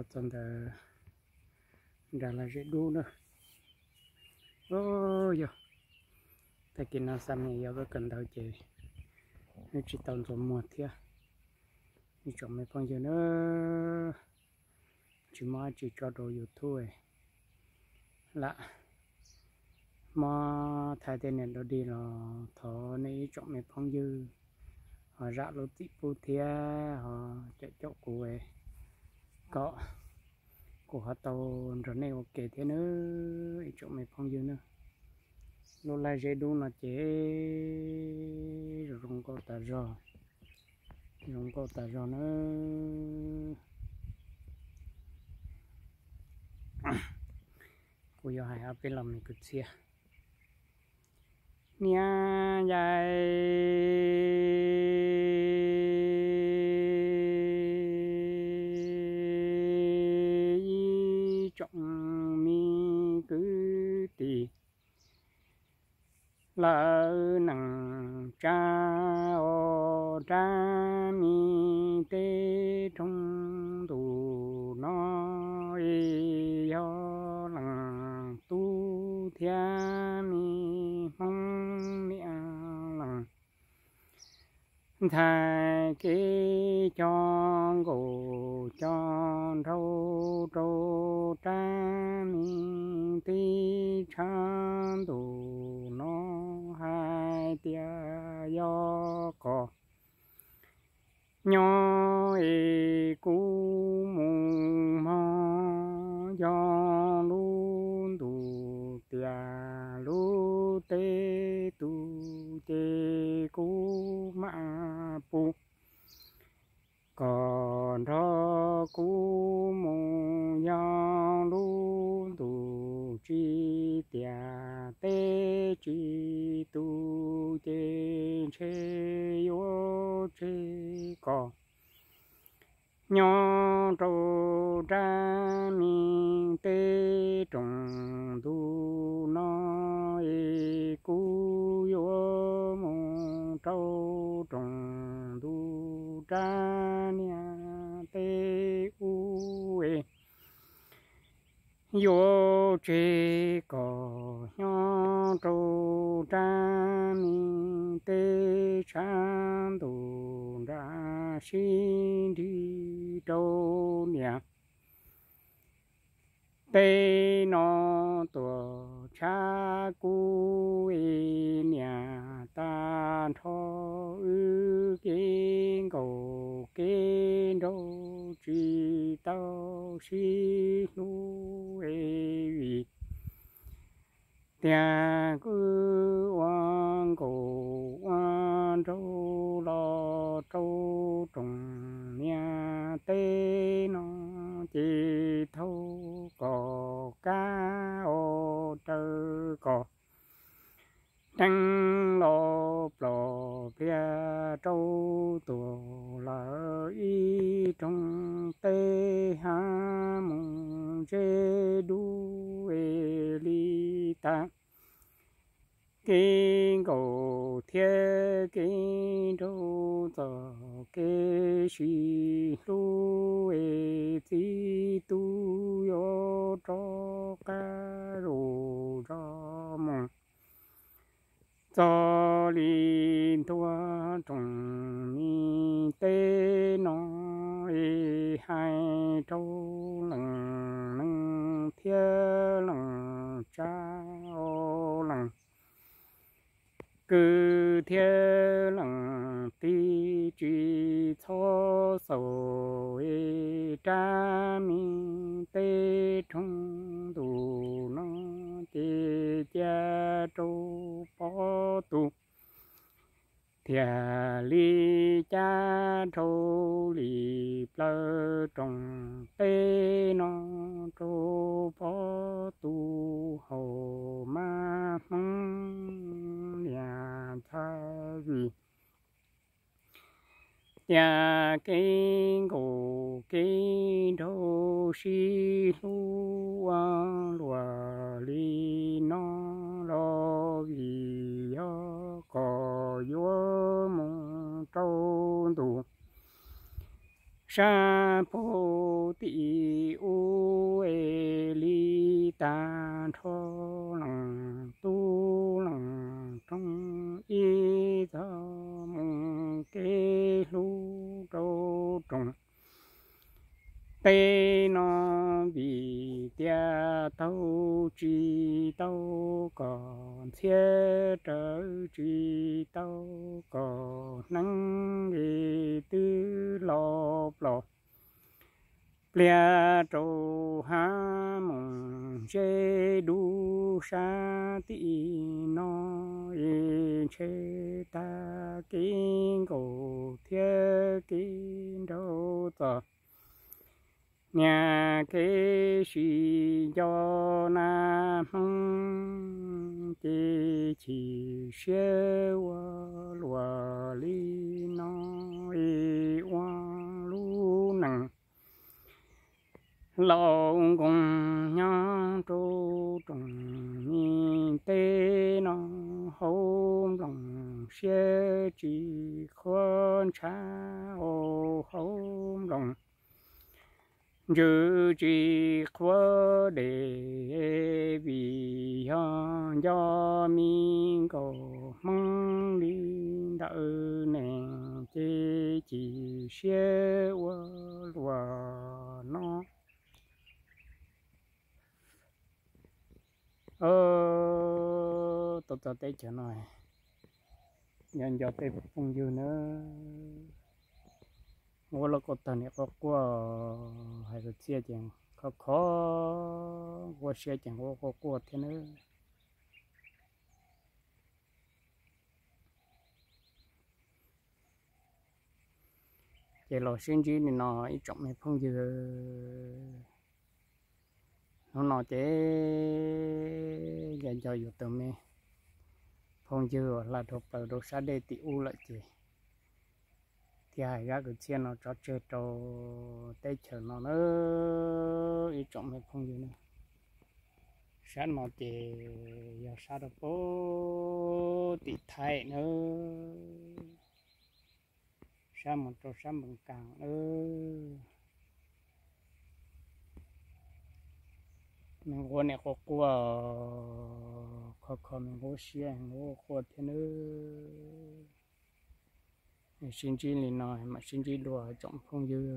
Txog ntawm nram laj zeb dub na. Yog tag kis no xa me yog kawg kawg ntawd ces nws tsis tau ntxuav muag thiab. Ib tsoom me phooj ywg na, tsis muaj dab tsi tso rau YouTube lam muab thaij tej niag dog dig los thov nej ib tsoom me phooj ywg ho zam lub txim pub thiab ho caum caum kuv kom kuv ho tau nrog nej ua ke thiab nawb ib tsoom me phooj ywg na. Lub laj zeb dub no ces zoo zoo nkauj tas zog, zoo nkauj tas zog nawb. Kuv yuav hais ob peb los me kwv txhiaj. Niam yais ib tsoom me kwv tij, lawv neej tsa os, rab me teb roob ntuj no es yog leej tub thiab me hmoob niam leej ntxhais kev coj nkaus coj nraug rau rab me teb tshav ntuj no hais tias yog kom nyob es kuv mus mog, yog lub ntuj tias lub teb tu ces kuv mam pub kom nrog kuv mus, yog lub ntuj tsis tias teb tsis tu ces ntshe yuav tseg kom nyob rau rab me teb roob ntuj no es kuv yuav mus rau roob ntuj rab niag teb ub es yuav tseg kom nyob rau rab me teb tshav ntuj nram sib nrig rau niam teb no tuaj tshab kuv es niam tag nrho wb kev nkaus kev nraug tsis tau sib hlub es vim tiag kwv ua nkaus ua nraug los rau roob niam teb no ces thaum kom kab os raws kom teeb los plom pliag rau tuag lawm ib rooj teb hav mus zeb dub es li tag. Kev nkaus thiab kev nraug txog kev sib hlub es txiv tub yuav rov qab zus zog mus txog li ntua rooj me teb no es hais rau leej neeg thiab leej tsa os, leej kwv thiab leej tij tsis txhob xaus es rab me teb roob ntuj no ces cia rau pov tus thiaj li cab rau li plaws rooj teb no rau pov tus haus mas hmoob niam ntxhais vim tias kev nkaus kev nraug sib hlub ua luaj li no los vim yog kom yuav mus rau ntuj sab pug tim ub es li tag nrho, leej tub leej rooj ib txog mus kev hlub rau rooj teb no, vim tias taug tsis tau kom ntxhiab, raws tsis tau kom hneev, es twb los plos pliag rau hav mus ze dub sab tim no, es ntshe tag kev nkaus thiab kev nraug txom nyem, kev sib nco nag hmoov, ces chim siab ua luaj li no, es ua lub neej laus nkoos nyob rau rooj me teb no, hauv nplooj siab tsis qhuav ntshav, hauv nplooj ntsws tsis qhuav dej, vim yog nco me nkaus hmoov li ntawd ne, ces chim siab ua luaj no. Tuaj txog teb chaws no, nco nco tej phooj ywg nawb, ua lub kauj tag niam quaj quaj, hais kwv txhiaj ces khov kho, ua siab ces quaj quaj quaj thiab nawb. Ces los sib ntsib li no ib tsoom me phooj ywg. Hnub no ces nco nco yus tus me phooj ywg uas hla dhau plaws rau sab dej tim ub lawm ces thiaj hais zaj kwv txhiaj no tso tseg rau teb chaws no na ib tsoom me phooj ywg na. Sab no ces yog sab rau puag tim Thaib na, sab mus rau sab Npees Kas na. Me nquab niam quaj quaj, khov kho me nquab siab nquab quaj thiab nawb. Sib ntsib li no mam sib ntsib dua tsoom phooj ywg.